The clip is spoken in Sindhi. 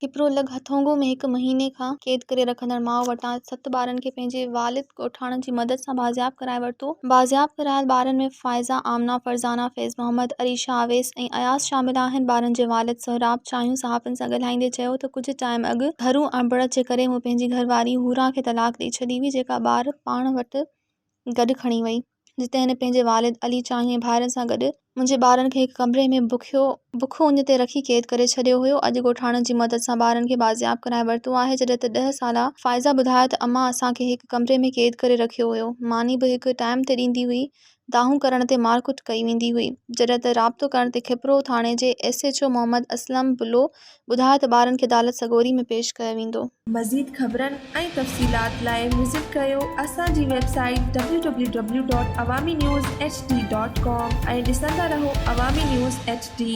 کپرو لڳ هٿونگو ۾ هڪ مهيني کان قيد ڪري رکندڙ ماء وٽان ست ٻارن کي پنهنجي والد ڳوٺاڻن جي مدد سان بازياب ڪرائي ورتو. بازياب ڪرايل ٻارن ۾ فائزه، آمنه، فرزانه، فيض محمد، عريشه، اويس ۽ اياز شامل آهن. ٻارن جي والد سهراب چانهيون صحافين سان ڳالهائيندي چيو ته ڪجهه ٽائيم اڳ گهرو اڻبڻت جي ڪري مون پنهنجي گهرواري حوران کي طلاق ڏئي ڇڏي هئي جيڪا ٻار پاڻ وٽ گڏ کڻي وئي، جتي هن پنهنجي والد علي چانهه ۽ ڀائرن سان گڏ منهنجي ٻارن کي هڪ ڪمري ۾ بکيو بک اڃ تي رکي قيد ڪري ڇڏيو هيو. اڄ ڳوٺاڻن جي مدد سان ٻارن کي بازياب ڪرائي ورتو آهي، جڏهن ته ڏهه سالا فائزه ٻڌايو ته امان اسان کي هڪ ڪمري ۾ قيد ڪري رکيو هيو، ماني به هڪ ٽائيم تي ڏيندي هئي، دانهون ڪرڻ تي مارڪٽ ڪئي ويندي هئي، جڏهن ته رابطو ڪرڻ تي کپرو ٿاڻي جي S H O Muhammad Aslam Bullo ٻڌايو ته ٻارن کي عدالت سڳوري ۾ پيش ڪيو ويندو. مزيد خبرن ۽ تفصيلات لاء وزٽ ڪريو اسان جي website W W W dot Awami news H D dot com ۽ ڏسندا رهو عوامي نيوز ايڇ ڊي.